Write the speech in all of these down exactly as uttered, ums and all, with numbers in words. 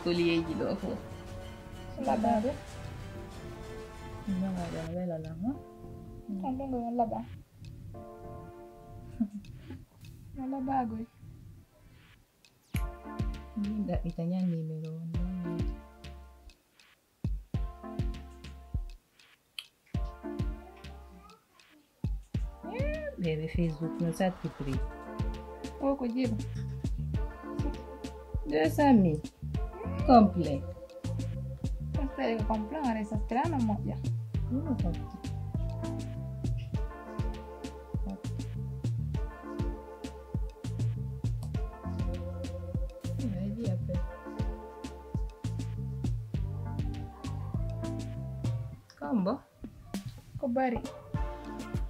Koliyeeji ɗoo fof. Laɓaade. Njaŋaa ɗoo wela lan, ha? Kon ɗum ɗo laɓa. No laɓaagoy. Min ɗaɓɓita ñan numéro on ɗon. Eh, ɓe ɓe Facebook no satti prix. O ko jeɗu. Deux cent mille. Complet. Complet, complet, on resta strano moƴƴa. Ɗum no complet. Ready après. Combo. Ko bari.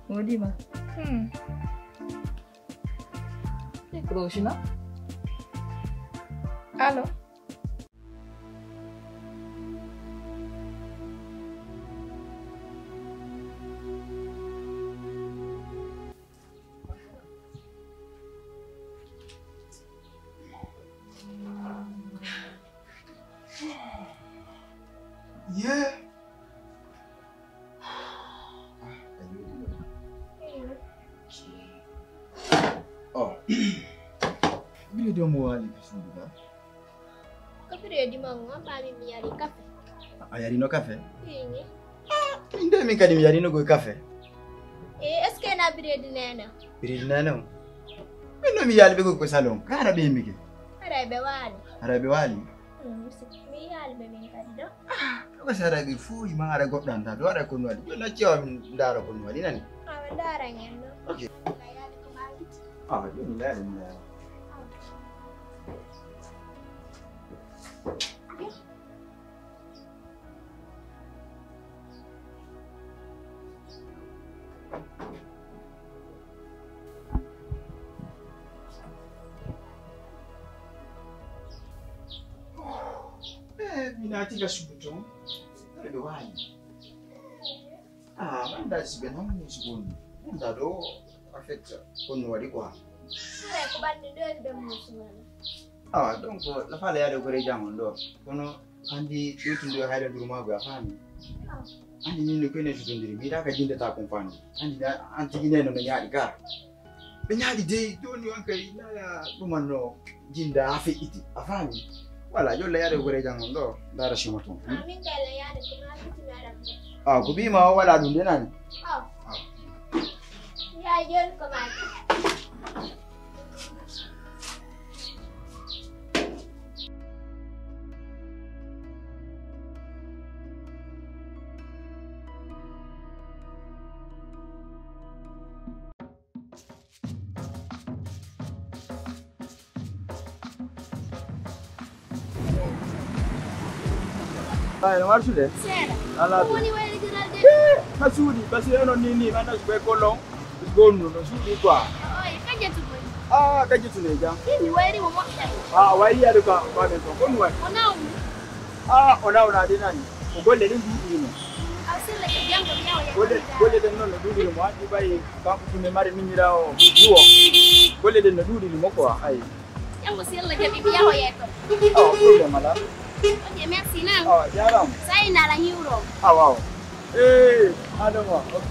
Woodii ma? Hmm. Décroche na. Allo? Yeah. Oh. Bile domo wali ka suudu ka. Ko biredi man, on ɓaami mi yari kafe. A yarino kafe? Ii. Min de min kadi mi yarino goy kafe. E, est-ce que na biredi nene? Biredi nene o? Min no mi yaali ɓe goy ko salon. Ka hara ɓe yimmike? Haray ɓe waali. Haray ɓe waali? Mm, mi si-, mi yaali ɓe min kadi ɗo. Ah, ko si haray ɓe fow yima haray goɗɗo anta. Ɗo haray ko no waɗi. Ɗo na cewa min ndaara ko no waɗi nani? Awa ndaara ngen ɗo. Ok. Ka yaali ko maa giti. Ah, jooni ndaara mi ndaara. Eh, mi naati ka suudu ton. Aɗa ɓe waali. Ah, mi anndaa si ɓe nan muusi ko woni. Mi anndaa ɗo, en fait, ko no waɗi quoi. Haray ko ɓandu ndoyri ɓe muusi wala? Ah, donc, no faala yaade ko rejan on ɗo. Kono, anndi ɗo tun ɗo hayre nduru maago, a faami? Ah. Anndi min no koyne sutondiri, mi yiɗaa ka jindata kon faami. Anndi na, an tigi neno no ñaaɗi ka. Ɓe ñaaɗi dey, jooni on kay, naya ɗuman no jinda a feƴƴiti, a faami? Wala, jolla yaade ko rejan on ɗo, ndaara sima ton. Hmm? Amin kay la yaade ko maa fiti mi aɗa. Ah, ko ɓii ma o wala ɗum de nani? Ah. Ah. Yaa jooni ko maa. Ay, no artude? Seeɗa. Alaa. Ko woni waylidiral de? Eh, ka suuɗi, parce que non ni, ni, man, je vais colon. Gonnu no suuɗi quoi. Oy, kajjatu boy. Ah, kajjatu ne jam. Ini wayri mo moƴƴa. Ah, wayri yaadu ka, ba men ko. Ko no way? O nawni. Ah, o nawna de nani. Ko golle ɗen ɗuuɗiri mo. Aw sella ke jango mi yawa yawa. Golle, golle ɗen non no ɗuuɗiri mo. Anndi bay kanko tun e mari miñiraawo duwo. Golle ɗen no ɗuuɗiri mo quoi. Ay. Jango si Alla jaɓi mi yahoyay to. Awa, problème alaa. Ok, merci na. Awa, jaaraama. Sa ina ala hiwro. Awa, awa. Eh, Adama, ok.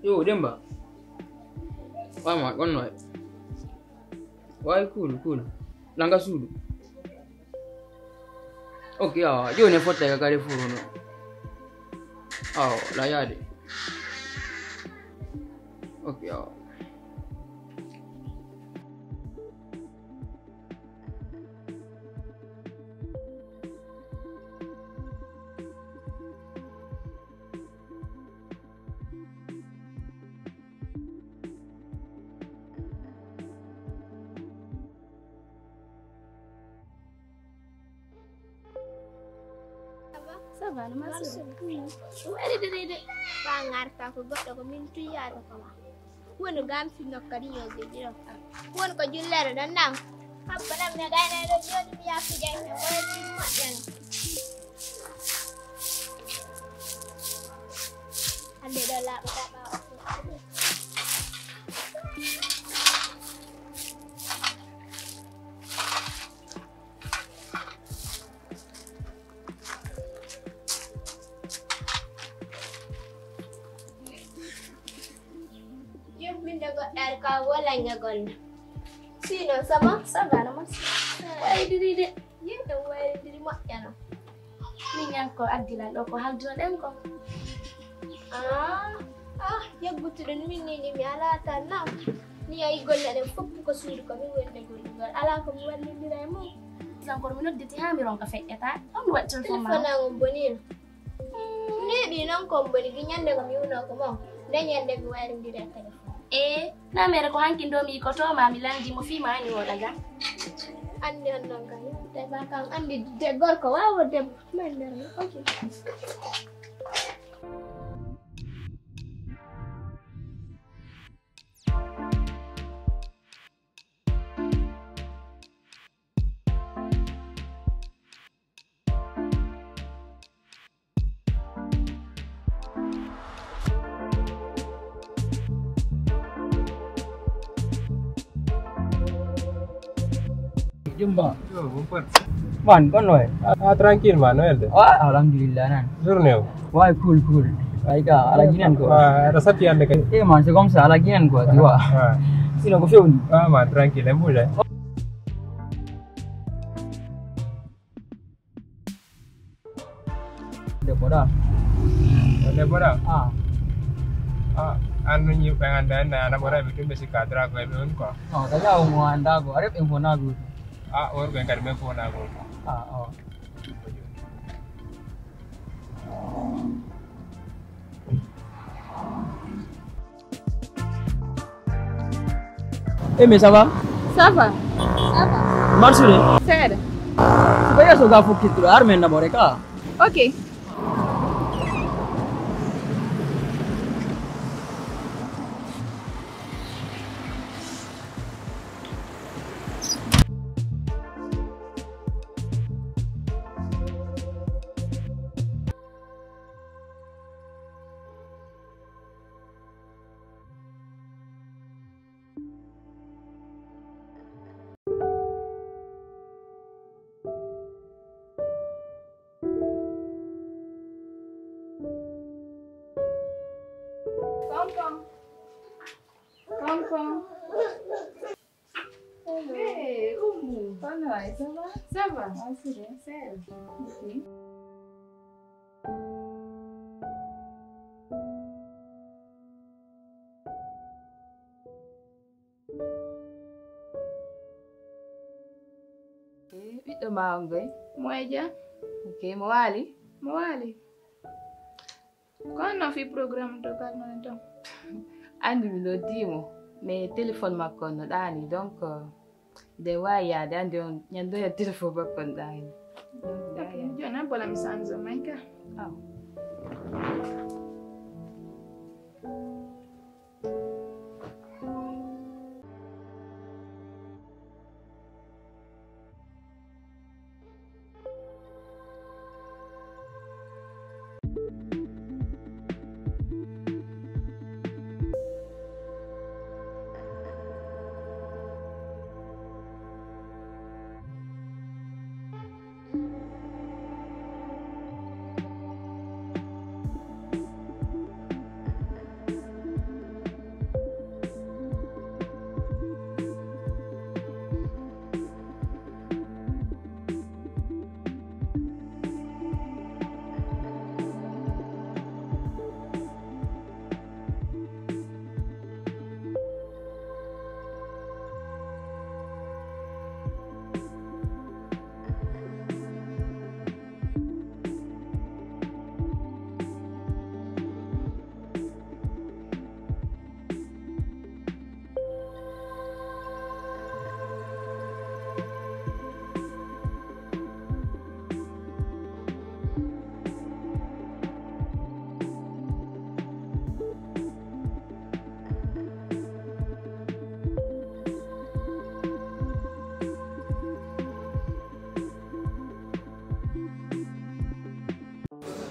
Yo, Demba. Wama, gonno e. Way, cool, cool. Nanga suudu. Ok, awa, jooni e fotta ka kare furo no. Awa, la yaade. Ok, awa. Bana Mansour. Mansour. Ɗum ari de, de, de. Ba ngarta ko goɗɗo ko min tun yaata ko ma. Woni gam fi nokka di ñoo be jiro. Woni ko jullere ɗon nan. Habba nan mi gayna ɗo jooɗi mi yafi jay mi woni moƴƴan. Hande ɗo laaɓa laaɓa. Yo, min de goɗɗaare ka wala ñagol na. Sinon, ça va? Ça va, no, merci. Wayriri de. Yimɓe wayriri moƴƴano. Min ñan ko addilan ɗo ko haldunoɗen ko. Ah, ah, yeggutuɗo ni min ni, ni mi alaa tan nam. Ni ayi golle ɗen fof ko suudu ko min wonde gollugol. Alaa ko mi wallindira e mum. Tan kono mi nodditi haa mi ronka feƴƴata. On waɗi téléphone ma? Téléphone am on bonino. Neeɓi non kon boni gi ñande ko mi wunoo ko mon. Nde ñande mi wayrindiri e téléphone. Ee, na mere ko hankin ɗo mi yikotoo ma mi landi mo fii ma ani wooɗa jam. Anndi on non kan. Debba kan anndi de gorko waawo debbo. Men nder mo. Ok. Jumba. Yo, mon pote. Man, kono waay? Ah, tranquille, man, no welde? Ah, alhamdulillah, nan. Journée o? Waay, cool, cool. Ay, ka, ala ginen ko. Ah, aɗa satti hannde kay? Eh, man, c'est comme ça, ala ginen quoi, tu vois. Ah. Sinon, ko fewni? Ah, man, tranquille, en bouge. Debbo ɗa? Debbo ɗa? Ah. Ah, an nun yimɓe annda, annda, ana ɓora ɓe tun ɓe sikka dara ko e ɓe on quoi. Non, ka jawo mo annda ko, a ref info na go. Ah, worɓe kadi men fo na go. Ah, oh. Eh, mais ça va? Ça va. Ça va. Marsude? Seeɗa. Ko yeeso ga fokkittuɗo, har men naɓore ka. Ok. Kom, kom. Kom, kom. Hello. Hey, Oumou. Kono waay, ça va? Ça va. Ah, c'est bien. C'est elle. Ok. Eh, ɓiɗɗo ma on ngoy? Mo e jam. Ok, mo waali? Mo waali. Ko honno fii programme to kalnoɗen ton? Anndi mi noddii mo, mais téléphone makko on no ɗaani, donc, euh, nde waawi yaade, anndi on ñanndoya téléphone makko on ɗaani. Donc, nde waawi yaade. Ok, jooni an bola mi sanzo may ka. Aw.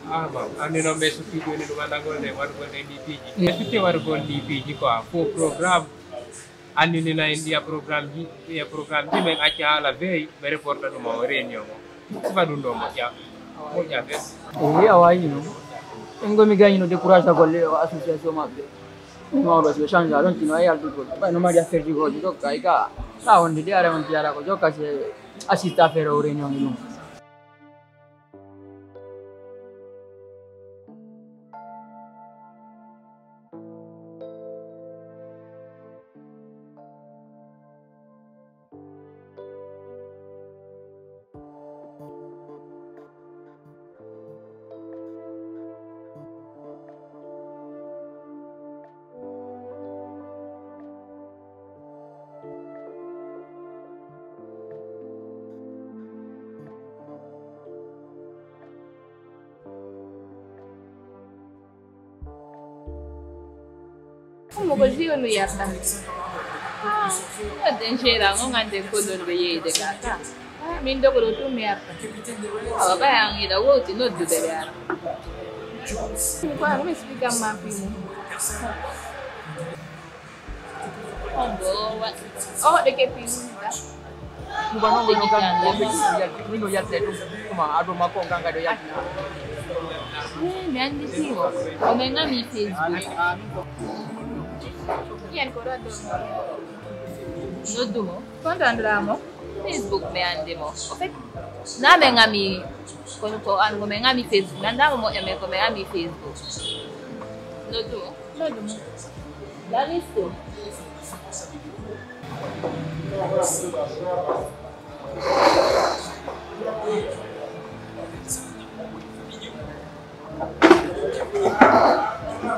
Ah, bon. Anndi non ɓe sutti jooni ɗum anndagol nde waɗugol ɗe ɗi piiji. Ɓe sutti waɗugol ɗi piiji quoi. Faux programme. Anndi ni na en mbiya programme ji, mbiya programme ji, men acca haala veille, ɓe reporta ɗum o réunion o. Sifa ɗum ɗo moƴƴa. Moƴƴa fes. Ehe, a waawi non. En ngomi gayno décourage golle o association maɓɓe. Mi mawɗo si o change a ɗon tino a yaltugol. Ɓay no mari affaire ji gooƴi jokka ay ka. Ka wonde de ara on tiyara ko jokka se assiste affaire o réunion ɗum. Ummo ko jiyo no yarta. Ah, wadden jeera ngon, annden ko non ɓe yeeyde ka ka. Ah, min dogo ɗo tun mi yarta. Awa, ɓay an hiɗa wowti noddude ɓe ara. Ɗum ko an mi explique an ma fii mum. On ɗo waɗi. O hoɗo keppi wunda. Kuba non ko non kan ko be yalti, min o yalti ɗum kuma ado makko on kan kadi o yalti. Eh, mi anndi fii o. O men ngami Facebook. Yen ko ɗo ɗo. Noddu mo. Konto annduɗaa mo? Facebook mi anndi mo. O fait, na men ngami kono ko an ko men ngami Facebook. Mi anndaa mo moƴƴa men ko men ngami Facebook. Noddu mo. Noddu mo. La liste.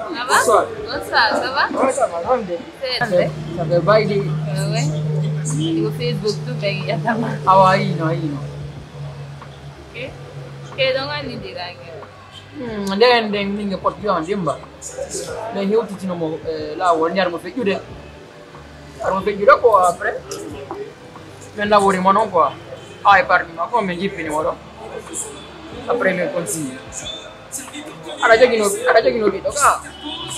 Ça va? Bonsoir. Bonsoir, ça va? Ouais, ça va, non, mais... C'est vrai. Ça fait bail de... Ouais, ouais. Ko Facebook tu ɓe yiyata ma. Awa, ayino, ayino. Ok. Ke ɗon anndi dirange. Hmm, nden, nden, min nge pot yo an dimba. Nden hewtitino mo, eh, laawol, njar mo feƴƴude. Aɗa mo feƴƴude ko après. Min lawori mo non quoi. Ay, parmi ma, ko min jippini mo ɗo. Après, min continue. Aɗa jogino, aɗa jogino ɓiɗɗo ka?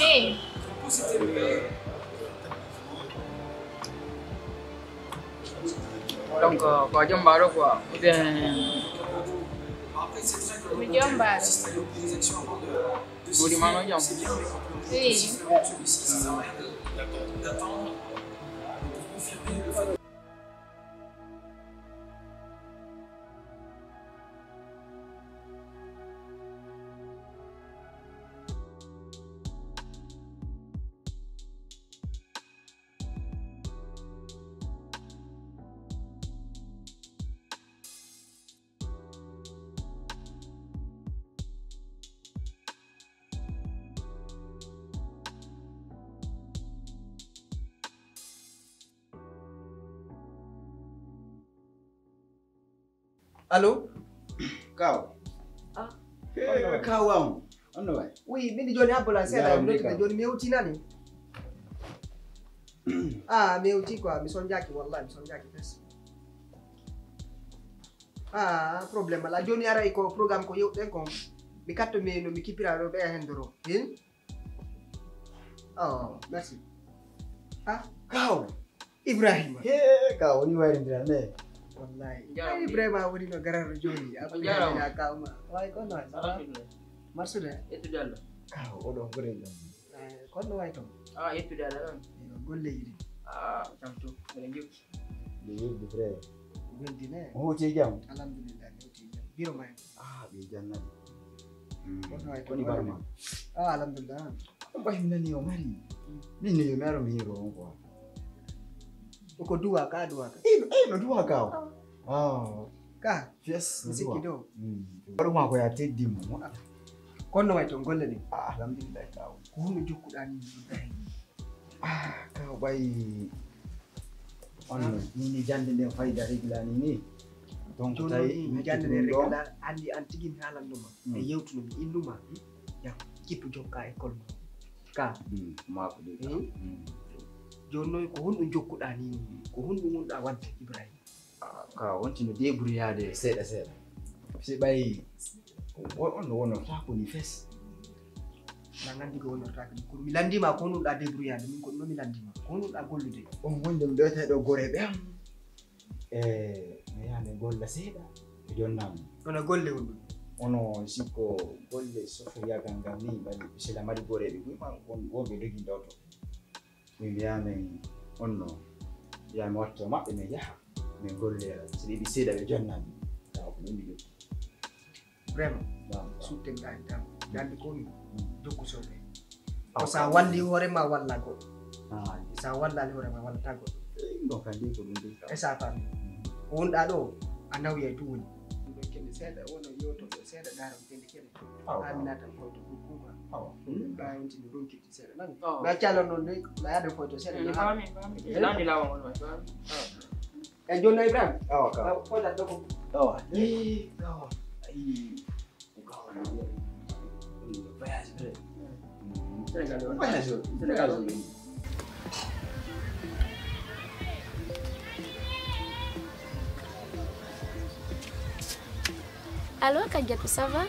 Eh. Donc, euh, ko a jombaɗo quoi, ou bien? Mi jombaɗo. Woni ma no jam? Oui. Allo? Kaw. Ah. Eh, kaw am. On no way? Oui, min jooni habbo lan seeɗa, mi noddude jooni mi hewtinani. Ah, mi hewti quoi, mi sonjaaki, wallahi, mi sonjaaki fes. Ah, problème alaa. Jooni aray ko programme ko yewtuɗen kon. Mi katto mi no mi kippira ɗo ɓeya hen doro. Hin? Oh, merci. Ah, kaw. Ibrahima. He, kaw, woni wayrindiral, ne? Wallahi. Jarama. Ay, Ibrahima woni no gararɗo jooni. On jarama. Abdullah kaw ma. Way, kono, ça va? Alhamdulillah. Marsude? Yettude Allah. Kaw, oɗo ko rewɓe. Eh, kono way toon? Ah, yettude Allah ɗon. Yo, golle yiɗi. Ah, tantu, mbiɗa jokki. Mbiɗa weldi, frère. Weldi ne? On hewti e jam? Alhamdulillah, mi hewti e jam. Biro ma en. Ah, ɓe jannati. Hmm. Kono way toon, koni barma? Ah, alhamdulillah. On ɓay mi nani o mari. Min ne yo mi aro mi hiiro on quoi. Ko duwa ka, duwa ka. Eh, no, eh, no duwa ka o. Ah. Ka. Yes, mi sikki dow. Mm. Waɗu maa ko yaa teddi mo. Kono no way toon golle ɗen? Ah, alhamdulillah, kaw. Ko honno jokkuɗaa nii no dahi? Ah, kaw ɓay on ni, ni jannde nden fayda regla ni ni. Donc, jooni tawi noon, mi jannde nden regla, anndi an tigi mi haalanno ma. Mm. E yewtuno mi innu ma. Ya, kippu jokka école ma. Ka. Mm, maa ko ɗum. Mm. Mm. Jooni noon ko honɗum jokkuɗaa nii ni? Ko honɗum wonɗaa waɗde, Ibrahima? Ah, ka wonti no débrouillade seeɗa seeɗa. Si ɓay ko On, on no wonortaako ni fes. Na nganndi ko wonortaako ni. Kono mi lanndiima ko honɗun ɗaa débrouillade, min ko ɗun mi lanndiima. Ko honɗun ɗaa gollude. On wonde mi ɗoyta ɗo goreeɓe am. E, mi yaha mi golla seeɗa, mi jonnaa mo. Kono golle honɗun? Ono sikko golle sofiriyaagal ngal ni, mbaɗi, sila mari goreeɓe buy ma, won, wonɓe dogi ndawto. Min mbiyaa min, on no, mbiyaa mi watta maɓɓe, min yaha, min golloya. Si ɓe yiɗi seeɗa, ɓe jonnaa min. Tawa ko min mi jokki. Vraiment, naam, naam. Sutten ɗaani tan. Jannde ko min, mm, jokku sooɓe. Awa, ko sa walli hoore ma, walla goɗɗo. Ah, sa wallaali hoore ma, wallata goɗɗo. Eh, ɗum ɗon kadi ko ɗum ɗum. E sa faami. Mm. Ko wonɗaa ɗoo, a nawyay tun woni. Ɗum ɗon kende seeɗa, wono yewto ɗo seeɗa, ndaara ko kende kende. Awa. Haa mi naata foto ko kuuba. Awa. Mm. Ɓaawo on tini ronki. Seeɗa nani. Oh. Ba calon non de, ba yaade foto seeɗa. Mi faami, mi faami. Eh? Landi lawa mon, mi faami. Oh. E jooni Ibrahima? Awa, ka. Awa, foto ɗo ko. Awa. Eh, awa. Ayi. Voyage, frère. Sénégal, voyage, Sénégal. Allo, Kadiatou, ça va?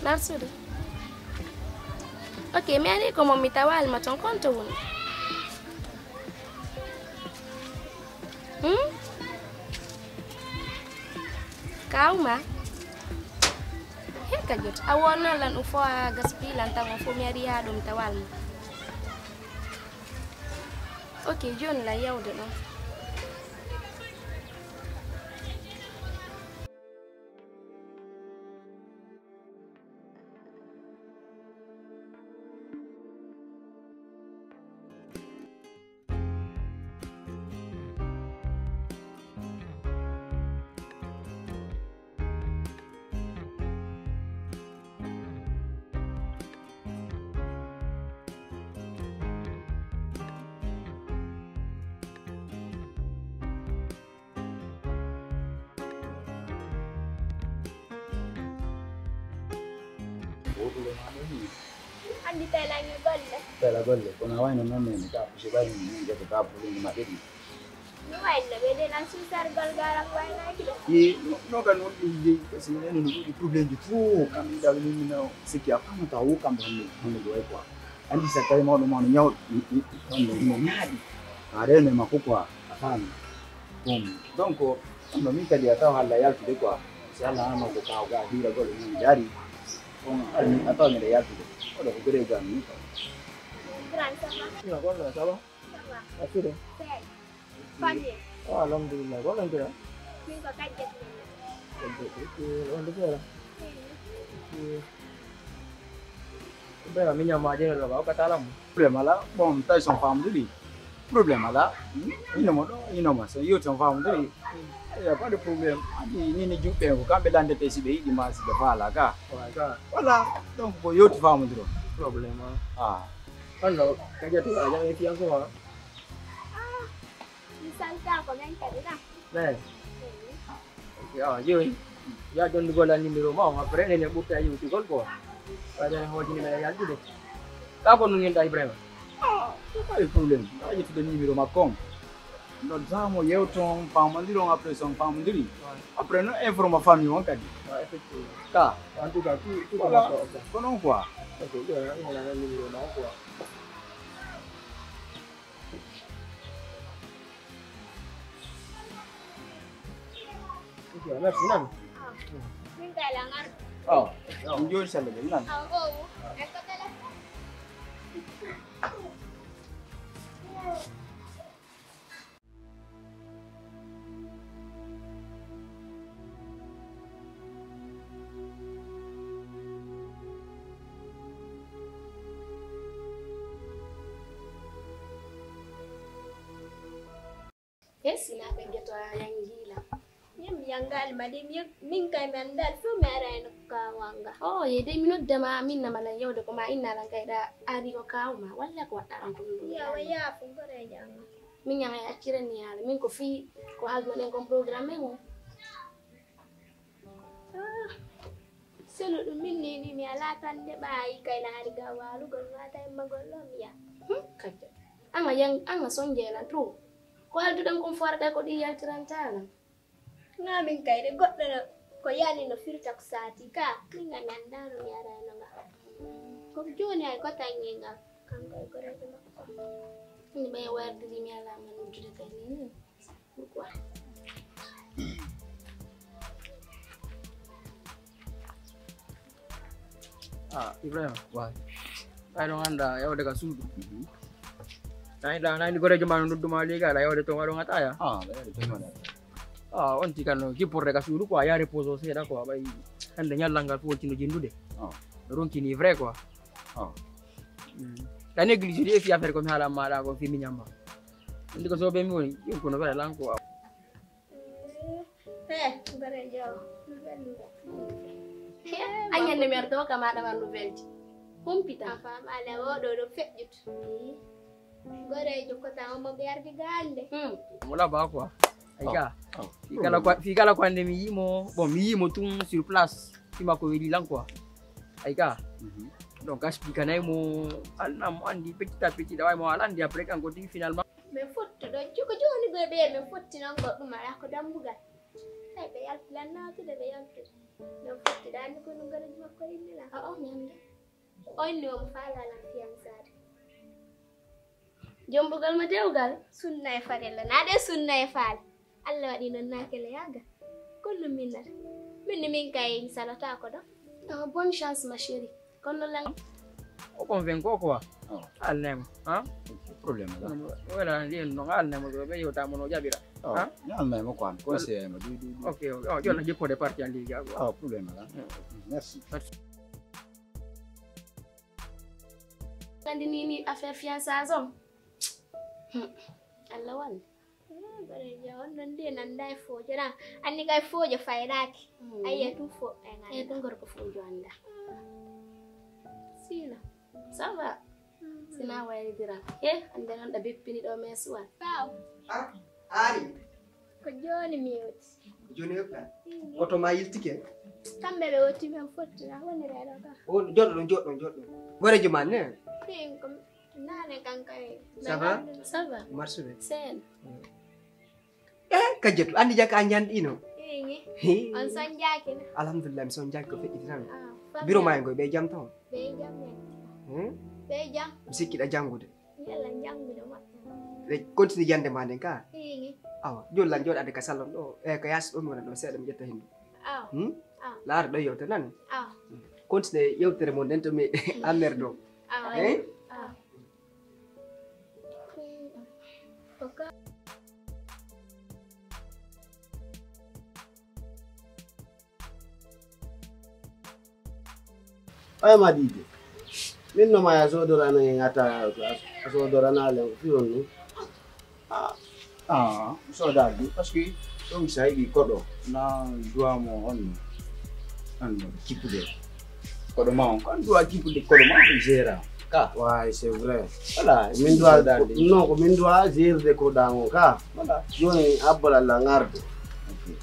Merci. Ok, mi ari ko mon mi tawaali ma ton, konto woni? Hmm? Kawma? He Kadiatou, a wonno lan ɗum fo a gaspille lan tan on fo mi ari haa ɗo mi tawaali ma. Ok, jooni lan yawde ɗon. Woɗude ma ɗon ni. Anndi tayla ngi golle. Tayla golle, kono a wayno noon ne, ka pusi ɓayri ni, min jaggo ka bulungu maɓɓe ɗi. No wayno ɓe de nan suusargal garan waynaaki ɗo. Ye, no, no ka noon ɗi jeyi, parce que nene no ɗuuɗi problème ji trop, kam ɗi ɗawi ni, min no sikki a faamata wo kam ɗo hannde, hannde ɗo way quoi. Anndi so tawi mawɗo ma no ñaw-, no, no, no ñaaɗi. A rewne makko quoi, a faami. Ɗum, donc, ɗum ɗo min kadi a tawa halla yaltude quoi. Si Allah haama ko kaw ga hiiragol ɗum min daari. On, a tawa miɗa yaltude. Oɗo ko gere ga min. Grand, ça va? Ina gonno, ça va? Ça va. Assude? Seeɗa. Famille? Oh, alhamdulillah. Ko onon kira? Min ko Kajjat min. Kajjat, ok. On de seeɗa? Eyi. Ok. Ibrahima, miñam ma jeere ɗo, ba, o ka taala mo. Problème alaa. Bon, tawi son faamude ɗi. Problème alaa. Hmm? Ino mo ɗo, ino mo. So yewti son faamude ɗi. Il y a pas de problème. Andi, ni, ni juɓɓe ko kamɓe landete si ɓe yiɗi ma, si ɓe faala ka. Wa ka. Voilà. Donc, ko yewti faamude ɗo. Problème, ah. Ah. Kono, Kajjat, a jam e fiyanko ma? Ah, mi salta ko men kadi na. Men? Eyi. Ok, awa, jooni, yaa jonnugol lan numéro ma on, après, enen en ɓurta yewtugol quoi. Ɓayde en hootini men e yaltude. Ka ko nun inɗa Ibrahima? Ah, c'est pas le problème. A ƴettude numéro makko on. Noddaa mo, yewton, faamondiron, après si on faamondiri. Ouais. Après, no informa famille on kadi. Ouais, effectivement. Ka. En tout cas, tout, tout voilà. Commence par ça. Ko non quoi. Ok, jooni, on a un numéro ma quoi. Ok, merci, nani? Ah. Min kay la ngar. Oh, min joni sella de, nani? Ah, oh. Ecco telefono. He, sinaa ɓe geto a yangiila. Min mi yangaali ma de, mi, min kay mi anndaali fof mi arayno ko kaawanga. Oh, ye de mi nodda ma, min na malan yewde ko ma inna lan kay ɗa ari ko kaaw ma, walla ko waɗɗa ɗon ko ɗum. Yawa, yaafo, mboɗo e jannga. Min ñama e accire ni haala, min ko fii ko haalduno ɗen kon programme men o. Ah, selu ɗum min ni, ni mi alaa tan de ɓaayi kay na ari ga waalugol ma tawi magol ɗo mi yaha. Hmm, kajja. Anga yang, anga sonje lan to. Ko haalduɗen kon foora kay ko ɗi yaltiranta lan. Nga min kay de goɗɗo no Ko yani no firta ko saati ka, min nga mi anndaano mi araano nga. Ko jooni hay ko tangi nga, kanko e goreejo makko. Min ɓe wardiri mi alaa man noddude kay ni. Pourquoi? Ah, Ibrahima. Waay. Ɓay ɗon annda yawde ka suudu. Mhm. Nani ɗa, nani goreejo ma no nodduma ley ka, aɗa yawde ton waɗon ataya? Ah, aɗa yawde ton waɗon ataya. Ah, on ti kan no kipporde ka suudu quoi, ya repose o seeɗa quoi, ɓay hannde ñallal ngal fof on tino jenndude. Ah. No ronki ni vrai quoi. Ah. Mm. Ka négligé ɗi e fi affaire ko mi haala maɗa ko fi miñam ma. Andi ko soɓe mi woni, ɗum kono vrai lan quoi. Eh, goreejo, nouvelle, nouvelle. An ñande mi arta o kama ɗama nouvelle ji. Humpita. A faamaali, a wo ɗo ɗo feƴƴutu. Goreejo kota omo ɓe ardi gande. Hmm. Mo laba quoi. Ay ga. Fi kala ko, fi kala ko hannde mi yi'i mo, bon, mi yi'i mo tun sur place. Fi makko weli lan quoi. Ay ga. Mhm. Donc, explique nay mo, alna mo andi petit à petit, daway mo alandi après kanko tigi finalement. Mais fottuɗo, jo-, ko jooni koye ɓe, min fotti non goɗɗum alaa ko dambugal. Tawi ɓe yalti lan naatude, ɓe yalti. Min fotti ɗaani ko no gareji makko inni lan. A o mi annda. O inni omo faala lan fiyansaade. Jombugol mo dewgal? Sunna e farilla. Naa ɗe sunna e faale. Allah waɗi non naakele yaaga. Ko no min nata. Min ni min kay mi salata ko ɗo. Oh, bonne chance, ma chérie. Kono lan. O convainco quoi. Oh. Alnemo, ha? Problème la. Wala ndi en non alnemo do be yota mo no jabira. Oh, ha? Ni alnemo quoi. Conseiller mo du du. Ok, ok. Oh, yo na jikko de parti andi jago. Oh, problème la. Mm. Merci. Andi ni ni affaire fiançailles on. Hmm. Allah wal. Ah, goreejo on non de nanda e foojo na. Anni kay foojo fayraaki. Mm. Ayya tu fo e ngana. Eh, ɗum gorko foojo anda. Sina. Ça va? Mm. Sina wayri dira. Eh, ande non da beppini do me suwa. Waaw. Ah, ari. Ko jooni mi yewti. Ko jooni yewta? Mm. Oto ma yiltike? Kamɓe ɓe woti men fotti na woni reeɗo ka. O joɗɗo ɗon, joɗɗo ɗon, joɗɗo. Goreejo ma ne? Min ko Naane kan kay. Ça va? Ça va. Marsude. Sen. Eh, Kajjatu, andi jaka a ñanɗino. Eyi. Hi. On son jaaki na? Alhamdulillah, mi son jaaki ko feƴƴiti tan. Ah, biro ma en koy, ɓe jam tan. Ɓe jam en. Hmm? Ɓe jam. Mi sikkiɗa janngude. Yalla janngude moƴƴa. Ɓe continue jannde ma nden ka? Eyi. Awa, joni lan jooɗaade ka salon ɗo, eh, ka yaasi ɗo mi wona ɗo seeɗa mi ƴetta henndu. Awa. Hmm? Awa. Laara ɗo yewtere nani? Awa. Continue yewtere mon nden to mi ammer ɗo. Awa. Eh? Awa. Ay ma diide. Min no ma ya sodorana en ata a sodorana len fiyon ni. Ah, ah, so daldi parce que ɗum sa yiɗi koɗo na duwa mo on. An no kippude. Koɗo ma on, kan duwa kippude koɗo ma on gérant. Ka. Ouais, c'est vrai. Voilà, min duwa, non, ko min duwa gérde ko ɗan on ka. Voilà. Joni abbal Allah ngarde. Ok.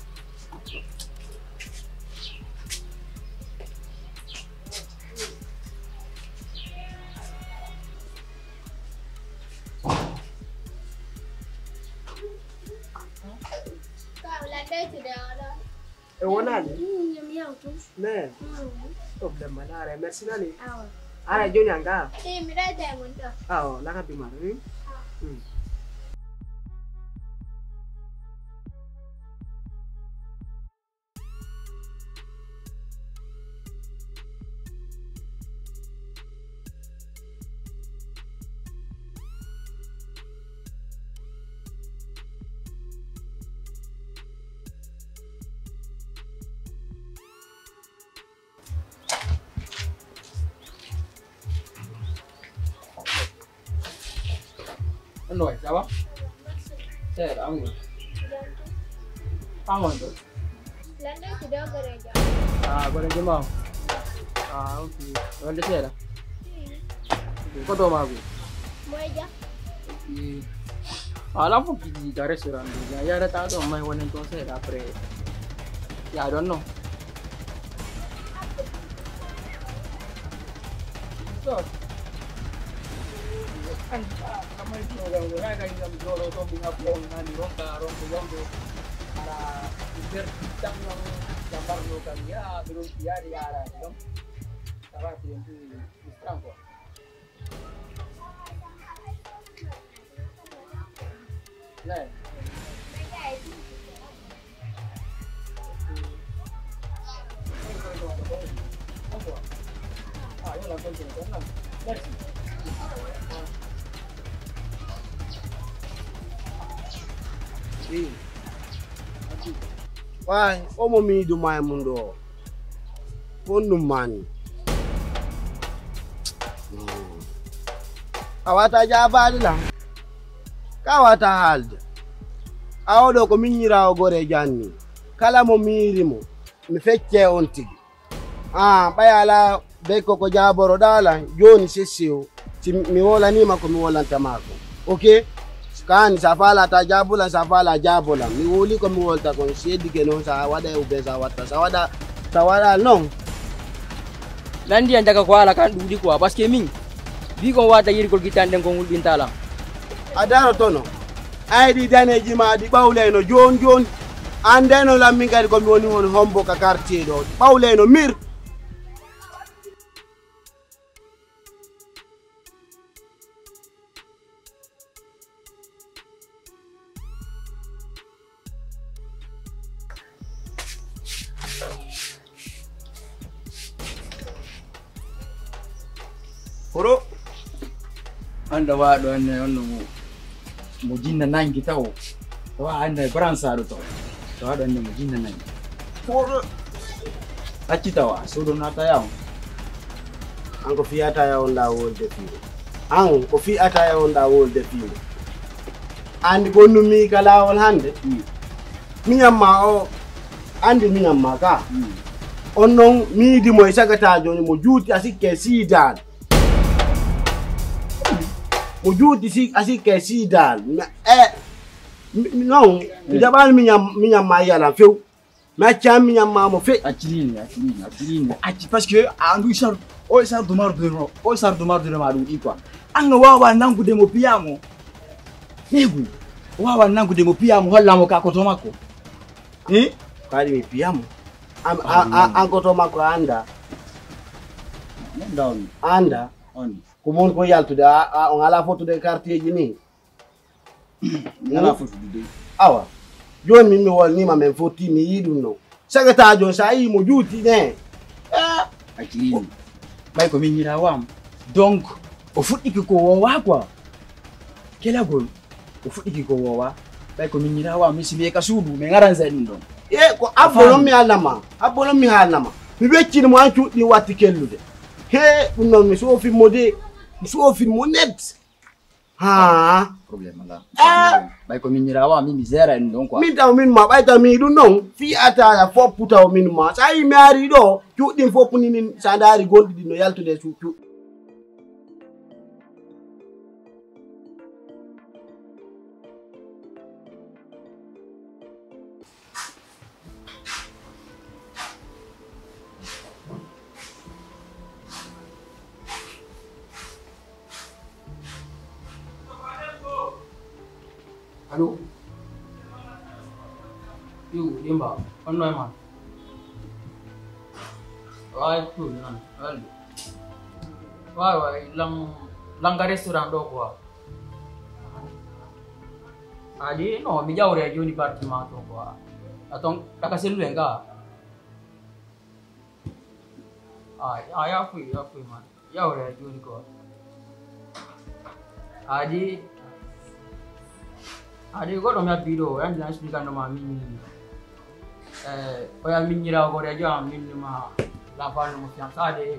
E wonaani? Mm, yo mi yaw tun. Mais, mm, problème ma naare, merci nani. Awa. Ara joni anga? Eh, mi ɗo e mon ɗo. Awa, laka bi mara, hmm? Awa. Hmm. Annoy, ça va? Seeɗa, an woni? An woni ɗo? Lanɗo ko ɗo goreejo. Ah, goreejo ma o? Ah, ok. Wonde seeɗa? Hmm. Ok, ko to maagu? Moyja. Ok. Ah, lan fof kiji ka restaurant ɗo. Ya yarata ɗo, may wonen toon seeɗa après. Ya ɗon non. Kamay ɗo, hay kay ngam jooɗo ɗo, mi ngam ko on nani, ronka, ronka yawde. Ala, nder tan non. Mbarno kam, yaa, ɓe ɗon yaade yaaraade ɗon. Ça va, c'est un peu frustrant, quoi. Waay, o mo miidu maa e mun ɗoo, honɗun maani? A wata jaabaade lan, ka wata haalde. A oo ɗoo ko miɲiraawo goree janni. Kala mo miiri mo, mi feccee on tigi. Aa, ɓay alaa bee ko ko jaaboroɗaa lan, jooni sessi o, si mi wolanii ma ko mi wolanta maa ko. Ok? Kaani, si a faalaa taa jaabo lan, si a faalaa jaabo lan. Mi wowlii ko mi wolta kon, si yeddike non, si a waɗay ou bien si a watta, si a waɗa, si a waɗa non. Nan ndiyan daga ko haala kan ɗuuɗi quoi, parce que min, bii kon watta yirgol gittan ɗen kon hulɓinta lan. A darotono. Ay ɗi daneeji maa ɗi ɓawleyno jooni jooni. Anndeno lan min kadi ko mi woni hon hombo ka quartier ɗoo. Ɓawleyno mir. Horo. Anda waɗo anne on no mo, mo jinna nangi taw. Tawa anda bransaɗo taw. Tawa ɗo anne mo jinna nangi. Horo. Acci tawa sodo nata yaw. An ko fiyata e on ɗa wolde fii mo. An ko fiyata e on ɗa wolde fii mo. Andi gonnumi ka laawol hande. Miñan ma o andi miñan ma ka. On non miidi mo e sagata joni mo juuti a sikke siidal. Mo juuti si a sikke siidal. E non mi jaɓani miñan miñan ma yalan few. Mi acca miñan ma mo fe. Accilini, accilini, accilini. Acci parce que a andu isar o isar dumar duro o isar dumar duro ma ɗum ɗi quoi. An no wawa nangude mo piyamo. Negu wawa nangude mo piyamo hollamo ka ko to makko. Hi? Kadi mi piyamo. An an an ko to makko anda. Nanda on. Anda. On. Ko mon ko yaltude a a on ala fotude quartier ji ni. Nana fotude dey. Awa. Joni min mi wolnima men fotti mi yii ɗum non. Sagata joni sa yii mo juuti ne. Eh. Accilini. Ɓay ko min ñira wam. Donc o fuɗɗiki ko wowa quoi. Kelagol o fuɗɗiki ko wowa. Ɓay ko min ñira wam mi simi ka suudu mi ngaran sa ɗum ɗon. E ko abbo non mi haalnama. Abbo non mi haalnama. Mi weccini mo an cuuɗi ɗin watti kellude. He ɗum non mi soofin mo de. Mi soofin mo net. Haa. Problème alaa. Ah! Ɓay ko min ñirawa min mi zera en ɗon quoi. Min taw min ma ɓay taw mi ɗum ɗon fii ataya foppu taw min ma sa yi mi ari ɗo cuuɗin foppu ni min sa ndaari gonɗi ɗin no yaltude cuuɗi. Allo. Yo, Demba, on no e man? Waay, cool, man. Allo. Waay, waay, lang, langa restaurant ɗo quoi. Adi, no, mi ƴawre jooni parti ma to quoi. Aton, taka sellu en ga. Ay, ay, afuy, afuy, man. Yawre jooni ko. Adi. Adi, goɗɗo mi habbi ɗo, yandi na expliquer no ma min. Eh, ko ya min ñira ko rejo am min ma la fanu mo fiam sa de.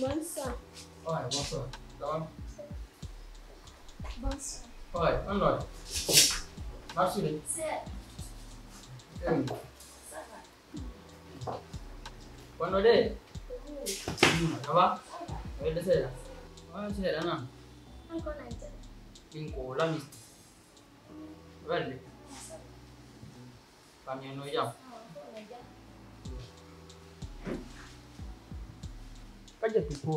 Bonsoir. Ouais, bonsoir. Ça va? Bonsoir. Ouais, on va. Merci. C'est... Ça va. Kono de. Mm, ça va? Ça va. Welde seeɗa. Welde seeɗa, non? An ko non jaɓi? Min ko Lamis. Welde. Ah, ça va. Famille no jam? Ah, ko no jam. Ka ƴettu ko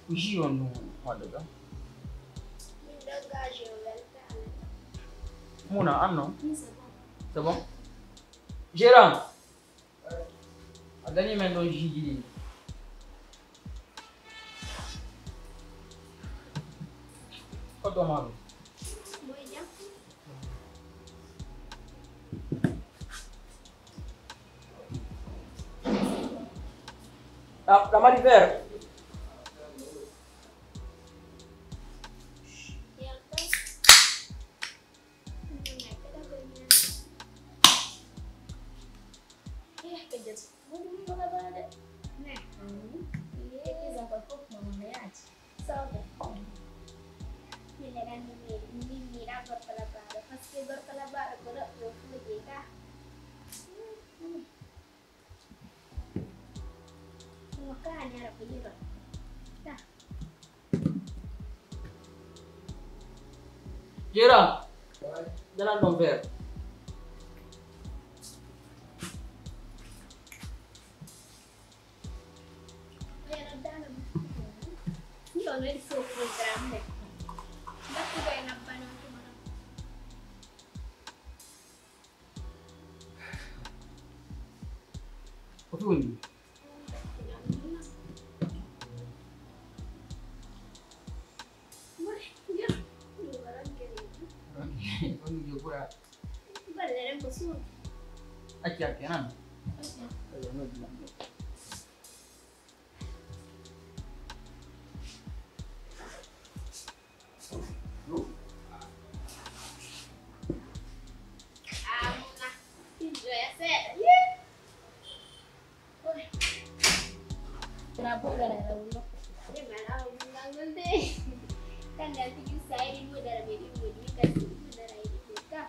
jus on ɗum waɗuɗo? Min ɗon ga jus on weltaani. Muna, an non? Mm, c'est bon. C'est bon? Gérant! A dañi men ɗon jus ji ɗin. Ko ɗon maɗum? Moy jam? Ɗa, ɗa mari verre? Yalta. Eh, ko Jesu. Mo ɗum ko labaade. Ne. Ee, kisa ko fof mo mo yaati. Sawda. Min aɗa anndi mi, min mi yiɗaa gorko labaaɗo, parce que gorko labaaɗo ko ɗoɗɗo fooje ka. No kaani ara ko yiro. Ta. Jera. Dalan ɗon feere. Oya noddaano ɗum. Ni o noddi fof programme rek. Mbattugo e ngabbanooki mo ɗon. Ko ɗum woni? Woni yo ɓura. Golle ɗen ko suudu. Acca, acca, nan. Acca. Acca, noddi lan. Wona buuɗara e rawol nokku. Ɓe mbaɗa o buuɗangol de. Kanngal tigi sa yiɗi buuɗara ɓe ɗin woni, min kadi mi buuɗara e ɗin woni ka.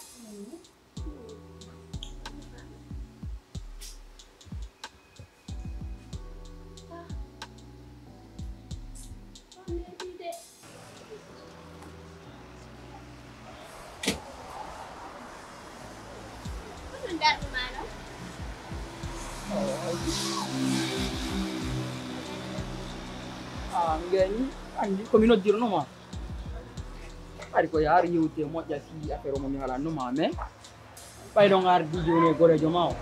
Ah, mi gayni, anndi ko mi noddirno ma. Ari ko yaar yewte moƴƴa fii affaire o mo mi haalanno ma, mais ɓay ɗon ardi jooni e goreejo ma o.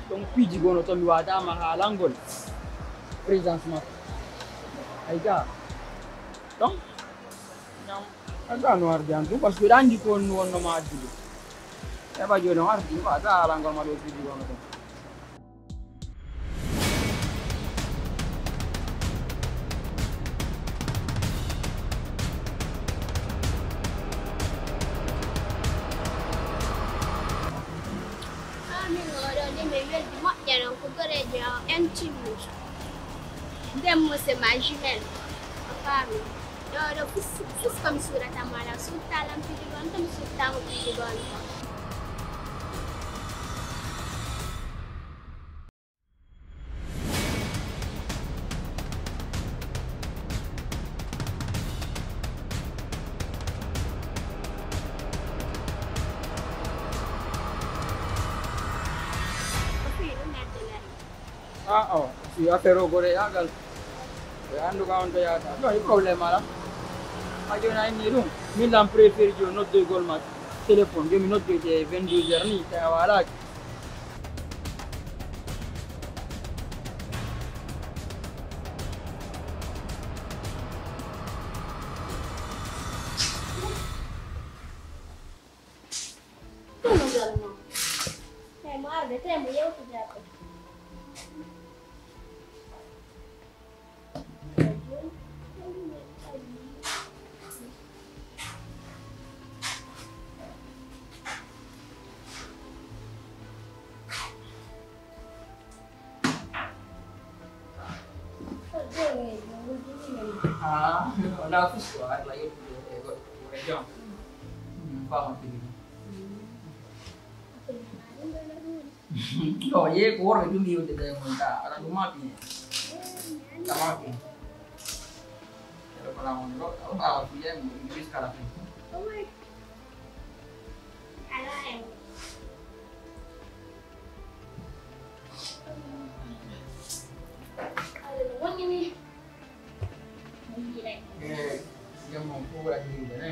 Ɗon piiji gono to mi waataama haalangol présence makko. Ay ga. Donc, ñam, a ga no ardi an ɗum, parce que ɗa anndi ko on wonno ma addude. Heɓa jooni on ardi, mi waata haalangol ma ɗo piiji gono ɗon. Ah, min oo ɗoo de, mi weldi moƴƴa non, ko goreejo intime. Nden mo c'est ma jumelle. A faami? Ɗoo ɗoo fus, fus ko mi suurata mo alaa, suuɗtaa lan piiji goonga, mi suuɗtaa mo piiji goonga. Ko fii ɗum addanari. Ah, awa, si affaire o goreyaagal, ɓe anndu ka on to yahata. Ɗum waɗi problème alaa. Haa jooni a inni ɗum. Min lan préféré jooni noddoygol ma téléphone. Jooni mi noddoyte e vingt-deux heures nii, tawi a waalaaki. Ɗum no ngarnoo. Hey, mo arde, tee mo yewtude aɓɓe. Ah, on a fusko, ah, la yettude e goɗɗo, e jam. Mm, fama tigi. No, ye ko worɓe ɗum yewde ɓe mon ta, ala ɗum ma ɓiye. Ta ma ɓiye. Pero para mon lo, ala ba ɓiye mo English kala fen. Ala en. Ala no woni ni. Eh, jam mon ko wala ni.